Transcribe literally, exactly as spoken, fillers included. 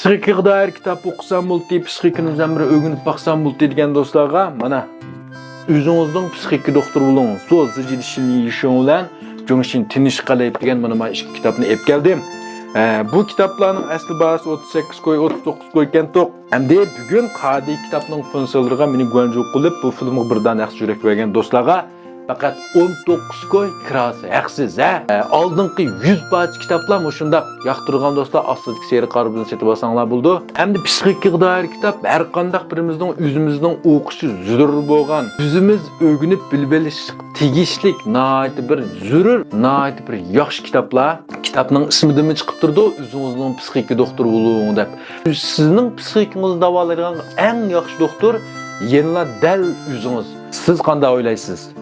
پسىخىكىغا دائىر كىتاب ئوقۇسام بولدى، پسىخىكىنى ئۆزۈم بىر ئۆگىنىپ باقسام بولدى دېگەن دوستلارغا، مانا، ئۆزىڭىزنىڭ پسىخىكا دوختۇرى بولۇڭ، زو زىجىدىشىنى يىشىڭ بىلەن جۇڭشىن تىنىش قېلىپ دېگەن مانا ما ئىككى كىتابنى ئېلىپ كەلدىم. ئە، بۇ كىتابلارنىڭ ئەسلى باھاسى ئوتتۇز سەككىز كوي، ئوتتۇز توققۇز كوي ئىكەن توق. ئەمدى بۈگۈن قادىي كىتابنىڭ فۇنسىلىرىغا مېنى گۇەنجۇ قىلىپ، بۇ فىلىمغا بىر دانە ھەقسىز يۈرەك بەرگەن دوستلارغا پەقەت ئون توققۇز كوي كىراسى ھەقسىز، ھە؟ ئە، ئالدىنقى يۈز پارچە كىتابلار مۇشۇنداق ياقتۇرغان دوستلار ئاستىدىكى سېرىق قارا بىلەن سېتىۋالساڭلار بولىدۇ. ئەمدى پسىخىكىغا دائىر كىتاب ھەر قانداق بىرىمىزنىڭ ئۆزىمىزنىڭ ئوقۇشى زۆرۈر بولغان، ئۆزىمىز ئۆگىنىپ بىلىۋېلىشقا تېگىشلىك ناھايىتى بىر زۆرۈر، ناھايىتى بىر ياخشى كىتابلار. كىتابنىڭ ئىسمىدىنمۇ چىقىپ تۇرىدۇ، ئۆزىڭىزنىڭ پسىخىكا دوختۇرى بولۇڭ دەپ. سىزنىڭ پسىخىكىڭىزنى داۋالايدىغان ئەڭ ياخشى دوختۇر يەنىلا دەل ئۆزىڭىز. سىز قانداق ئويلايسىز؟